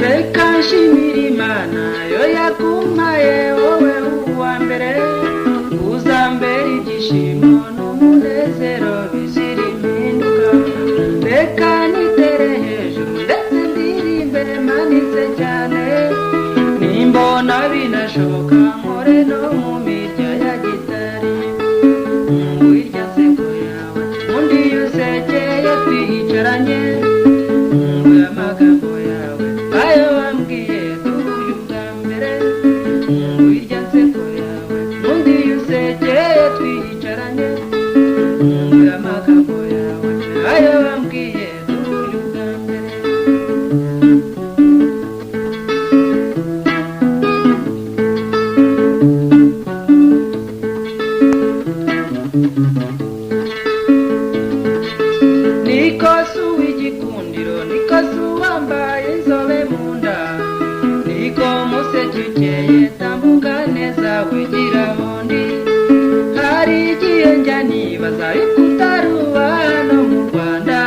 Reka nshimira Imana yo yakumpaye wowe uwa mbere, uzambera ibyishimo n'umunezero bizira impinduka. Reka nitere hejuru ndetse ndirimbe manitse cyane, nimbona binashoboka nkore no mu mirya ya gitari. Wirya nseko yawe undi usekeye twicaranye, nkumbuye amagambo yawe ayo wambwiye duhuye ubwa mbere. Wirya nseko yawe undi usekeye twicaranye, nkumbuye amagambo yawe ayo wambwiye duhuye ubwa mbere. Niko si uw'igikundiro, niko si uwambaye inzobe mu nda, niko museke ukeye tambuka neza wigira bundi. Hari igihe njya nibaza yuko utari uwa hano mu Rwanda,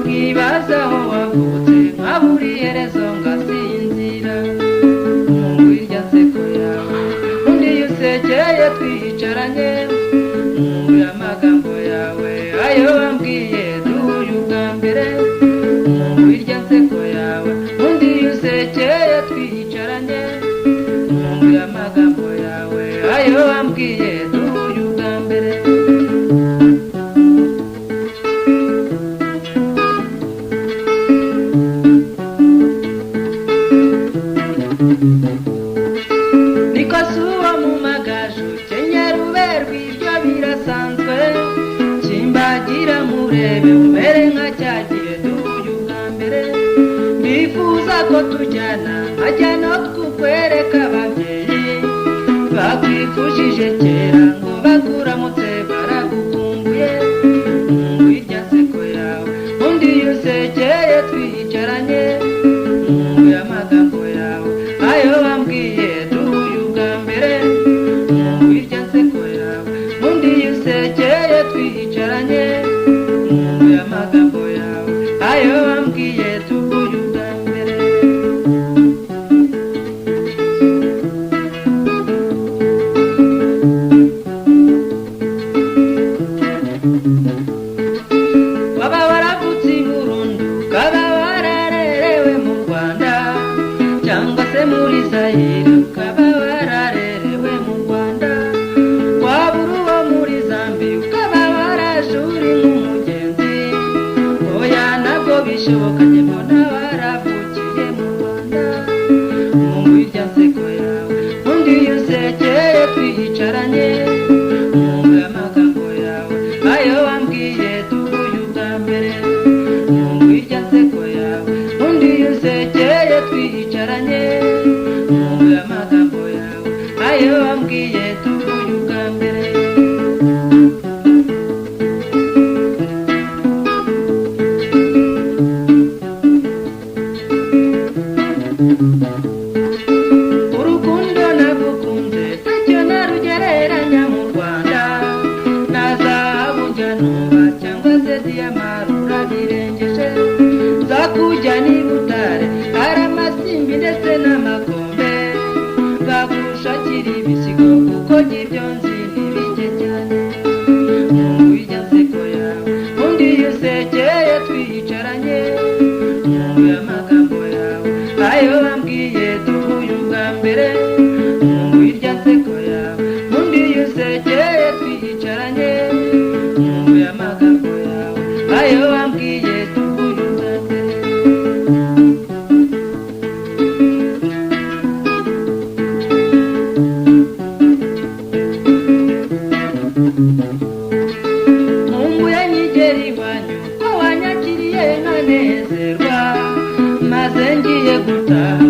nkibaza aho wavutse nkabura iherezo ngasinzira. Wirya nseko yawe undi iyo usekeye twicaranye, nkumbuye amagambo yawe ayo wambwiye duhuye ubwa mbere. Wirya nseko yawe undi iyo usekeye twicaranye, nkumbuye amagambo yawe ayo wambwiye duhuye ubwa mbere. Niko si uwo mu magaju kenyera uberwa ibyo birasanzwe, kimbagira murebe umere nka cya gihe duhuye ubwa mbere. Ndifuza ko tujyana nkajya no kukwereka ababyeyi bakwifujije kera ngo bakuramutse baragukumbuye. Wirya nseko yawe undi iyo usekeye twicaranye, nkumbuye amagambo yawe ayo wambwiye duhuye ubwa mbere. Wirya nseko yawe undi iyo usekeye twicaranye, nkumbuye amagambo yawe ayo wambwiye duhuye ubwa mbere. Waba waravutse i Burundi, ukaba wararerewe mu Rwanda, cyangwa se muri Zayire ukaba wararerewe mu Rwanda, waba uri uwo muri Zambia ukaba waraje uri nk'umugenzi, oya ntabwo bishoboka njye mbona waravukiye mu Rwanda. Wirya nseko yawe undi iyo usekeye twicaranye, nkumbuye amagambo yawe ayo wambwiye duhuye ubwa mbere. Wirya nseko yawe undi iyo usekeye twicaranye, nkumbuye amagambo yawe ayo wambwiye duhuye ubwa mbere. Urukundo nagukunze ntacyo narugereranya mu Rwanda, na zahabu njya numva cyangwa se diyama rurabirengeje. Nzakujya n'i Butare hari amasimbi ndetse n'amakombe, bagushakira ibisigo kuko ibyo nzi ni bike cyane. Wirya nseko yawe undi iyo usekeye twicaranye, nkumbuye amagambo yawe ayo wambwiye duhuye ubwa mbere. Wirya nseko yawe undi iyo usekeye twicaranye, nkumbuye amagambo yawe ayo wambwiye duhuye ubwa mbere. Nkumbuye nkigera iwanyu ko Nkanezerwa, maze ngiye gutaha.